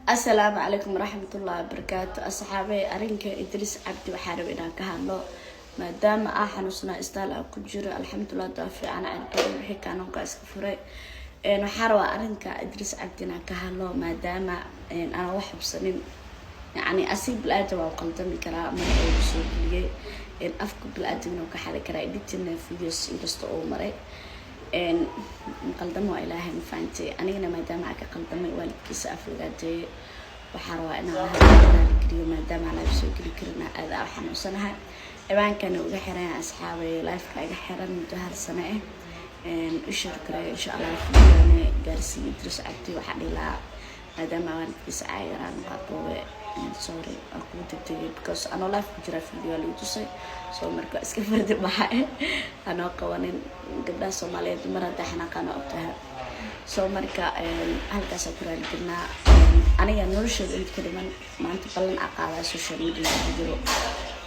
Asalaamu calaykum waraxmatullahi wabarakaatu. Asxaabey, arrinka Idriis Cabdi waxaa raba inaan ka hadlo maadaama aa xanuunsanaa, istaal aa ku jiro. Alxamdulilah, daa fiican, cirbada wixii kaanuunka iska furay. Waxaa rabaa arrinka Idriis Cabdi inaan ka hadlo maadaama aan wax hubsanin. Yacni asiga bil-aadam waa u qaldami karaa, magaca uu soo geliyay afka bil-aadamna uu ka xadi karaa, editing videos inkasta uu maray. Qaldamo waa Ilaahay, ma fahantay? Anigana maadaama aan ka qaldamay, waalidkiisa aflagaadeeye, waxaa rabaa inaan raaligeliyo maadaama aan live soo geli karin, aad aa xanuunsanahay. Ciwaankana uga xiran, asxaabay, liveka iga xiran muddo hal sano ah. U share gareeyo, insha Allah, videona gaarsiiyo Idriis Cabdi. Waxaa dhihi lahaa, maadaama waalidkiisa caayaraan, qaboowe, sorry, waa kugu degdegay because anoo live ku jira video lagu tusay. So marka iska fardi baxay anoo qabanin. Gabdhaha Soomaaliyeed mar hadday xanaaqaan waa ogtahay. So marka halkaasaa ku raaligelinaa. Aniga nolosheeda inta ka dhiman maanta ballan aa qaadaa, social media ku jiro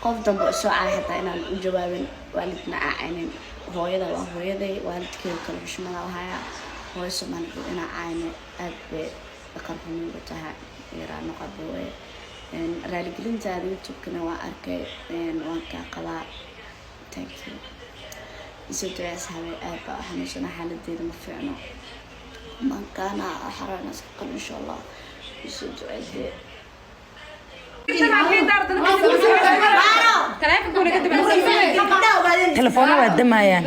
qof dambe oo soo caay xataa inaan u jawaabin, waalidna aacaynin. Hooyada waa hooyaday, waalidkeeda kale xushmada hayaa. Hooyo Soomaaliyeed inaa caayno aad bay dhaqan xumin u tahay. Yaraano qaboowe, raaligelintaada YouTube-kana waa arkay, waan kaa qabaa. Thank you. Isoo ducee, asxaabay. Aad baa u xanuunsana, xaaladeeda ma fiicno. Maankaana xaraan iska qal, insha Allah. Isoo ducee. Telefoona waa damayaan.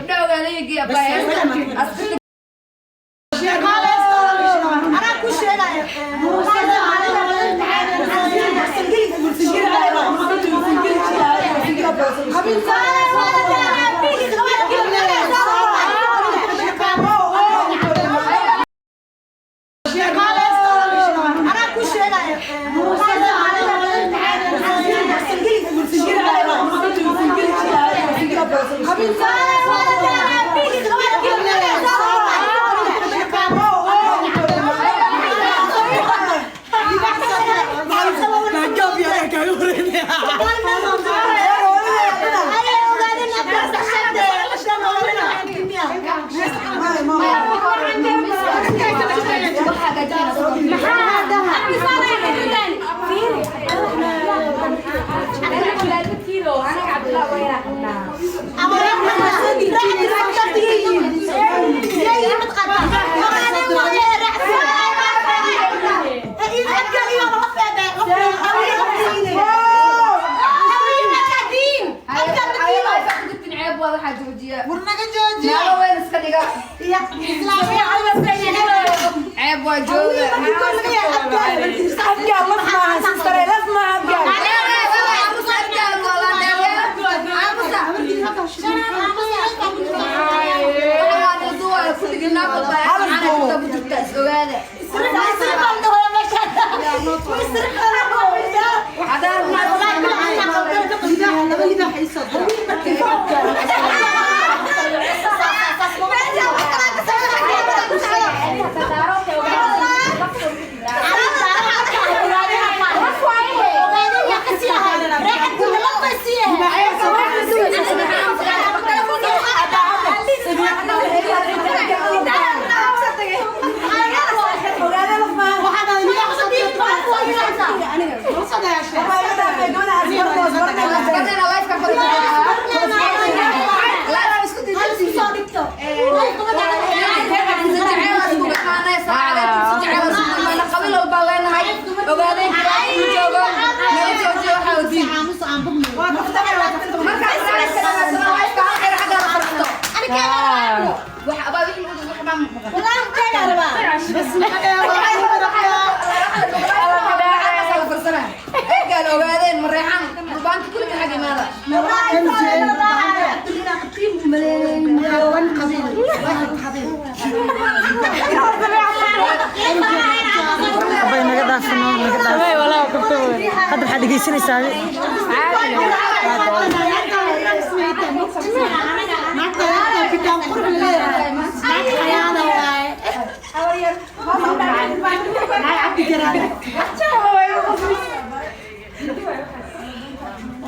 Abgaal laf maaha, sistare, laf maaha abgaal. Abay, naga dhaafano, naga dhaaf. Hadda waxaad dhegeysanaysaa.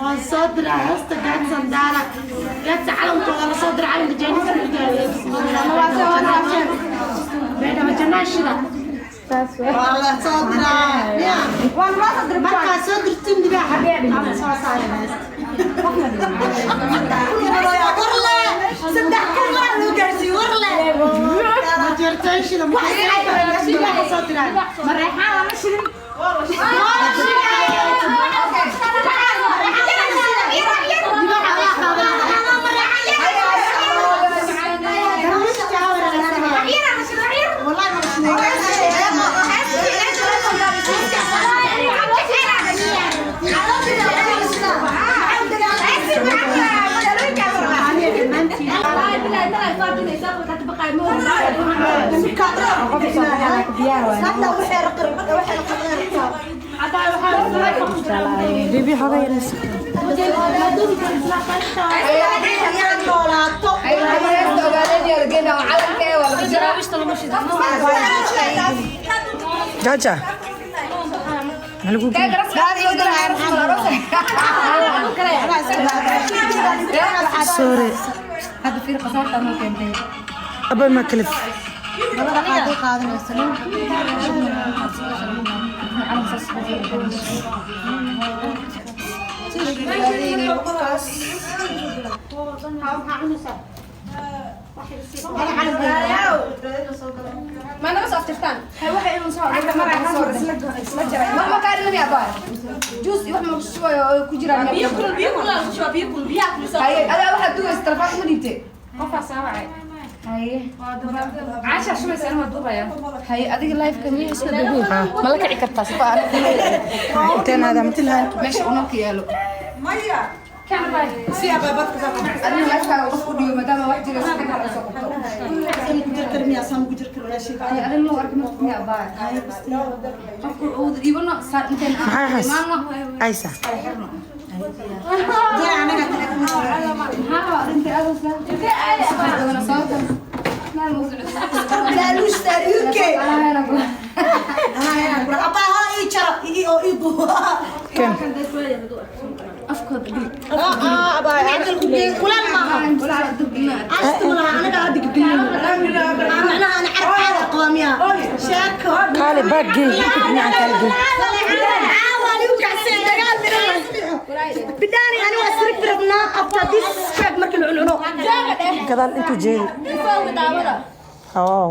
Waan soo diraa heesta Gaadsan Daara Gaadsa, calankooda la soo dira, calanka Jeenisa lagu gaariyo, Beedhaba Janaashida waa la soo diraa miya. Soo saareen. 3,000 loo gaarsiiyo warle. Mareexaan lama shidin. Bibi xogaa yaraysa. Jaaja. Maxaa lagu Sorry. Abay ma kalif. Ma naga soo aftirtaan? Wax ma kaa dhiman yaa baar? Juice iyo wax ma ku shubayo oo ku jiraan. Haye, adaa waxaad duugaysa telefoonka ma dhiibtay? Haye. Haye, adiga live-ka miyaa isla dhaweyn? Ma la kici kartaa sifa aan Inteen aadaa meesha unalka yaalo? Adiga live-kaaga qof u dhiibo maadaama wax jira si xagga laga soo qabto. Haye, adiga ma arki marka miyaa baar? Qofku uu dhiibano saar inteen aan Maxay hays? imaano. Aysa. Maxaa intee aadaysaa? Sababta? Meel ma u socdo. Ken. Kaale baag gey. Dhinaca kaale gey. Bidani ani waa sirif rabnaa after this crack marka la cuno. Gadaal intuu jeedi. Oh.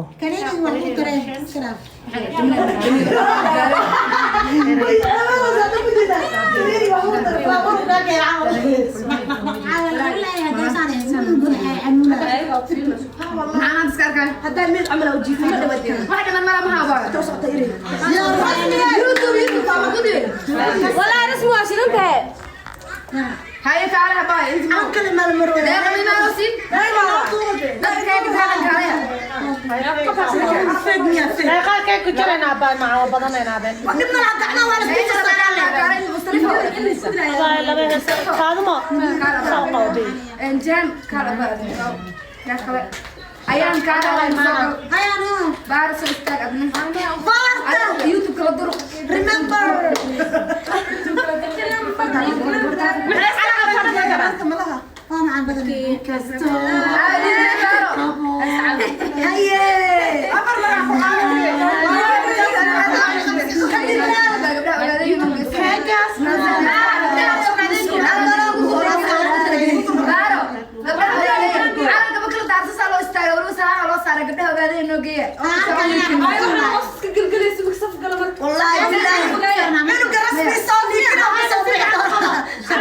Maxaa iska arkaa? Haddaan mid camal oo jiifo ma dhawaadeen. Wax dhiman mala maha baa. YouTube YouTube waa lagu dhigay. Walaa rasmi waa shidan tahay. Haye kaale habaa inta Aan kale mal maro. deeqa minaa siin. Dadka ka taagan kaale. Meeqaa ku jaraynaa baa maca badanaynaa be. Dhib malaha gacmaha waa la isku Kaale Mustalifa. Waa laba hees Faadumo. Soo qowday. Enjam kaale baa. Yaa kale. Ayaan kaale Hayaan. Baar soo istaag adna. Baarta. YouTube kala duruq. Remember. Haye. والله بالله منو رسمي صوتي كده رسمي صوتي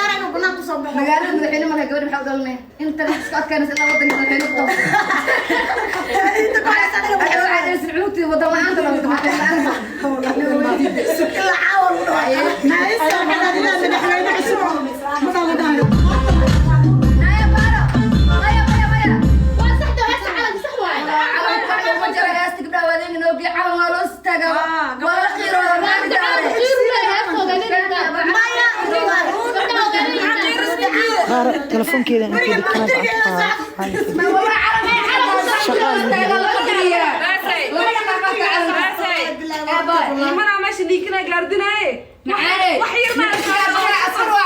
Magaalada madaxweyne marka gabadha maxaa u dhalanaya inta isku adkaanaysa ilaa wadanka madaxweyne ku tago. Waxay dhalisay cunugtii wadan la'aanta dhalata madaxweyne la'aanta. Naya baaro. Maya maya maya. Waa saxda heesta calanka sax waaye. Calanka waxa ugu jira heesta gabdhaha waadeenka noo geeya calan waa loo istaagaa. Waa la qiiroodaa waa la Calanka qiiru leeyahay heesta ogaanayna. Qaar telefoonkeeda intuu dhigtana gacanta. Waa calanka loo istaagaa la qadariyaa. Lama dhaqaaqo calanka. Aabbaay. Nimanaa meesha dhiikina gaardinaaye. Macaane. Wax yar ma Askar waa.